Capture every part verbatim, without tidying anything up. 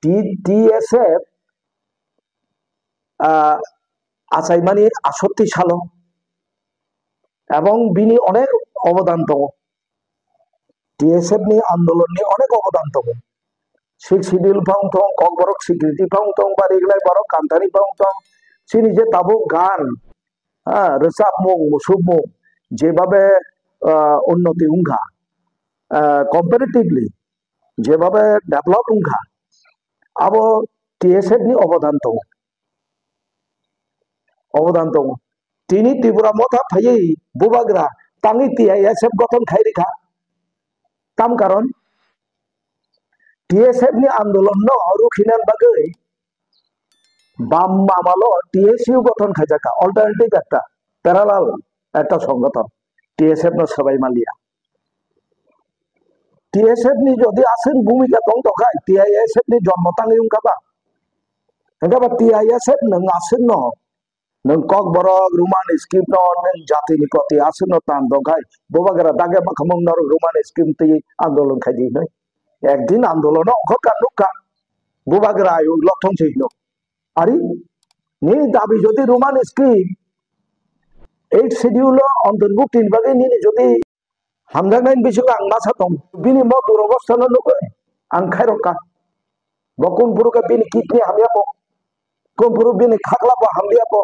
T-, T S F, ah, achaimani asotti salo, ebong bini onek obodan tongo. T S F ni andolon ni onek obodan tongo. Sixth Schedule phang tong, Kokborok Sweekriti phang tong, Bariglai Borok Kanthani phang tong, chini je tabuk gan, ha, rwchapmung, musukmung, jebabe, ah, unnoti wngkha, ah, comparatively, jebabe develop wngkha, abo T S F ni obodan tongo. Obodan tongo. Tini Tripura motha phaiwi bubagra tangwi T I S F gothon khai rikha. Tam karon T S F ni andolon no rukhina bagwi bam amalo T S U gothon khaijakha, alternative ekta, parallel ekta songothon, T S F no swbai manliya. T S F ni jodi aswk bhumika tong tongkha, T I S F ni jonmo tangwi wngkha ba? Hwnkhe ba T I S F nwng aswk no, nwng Kokborok, Roman script no, nwng jati ni koti aswk no tan tongkhai, bubagra dage bakhamung norok Roman script twi andolon khai di hinwi. Ekdin andolon o ongkhorkha nukha, bubagra ayuk lokthong se hino. Ari, nini dabi jodi Roman script, eighth schedule o antorbukti ni bagwi nini jodi hamjaknai bisingo ang masa tong, bini mo durobostha no nugwi ang khairokha. Bo kunphuru khe bini kidney hamya po, kunphuru bini khakla bo hamya po.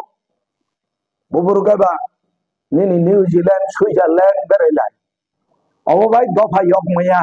Bo buru khe ba nini New Zealand, Switzerland berai lai. Obo bai dopha yok maya.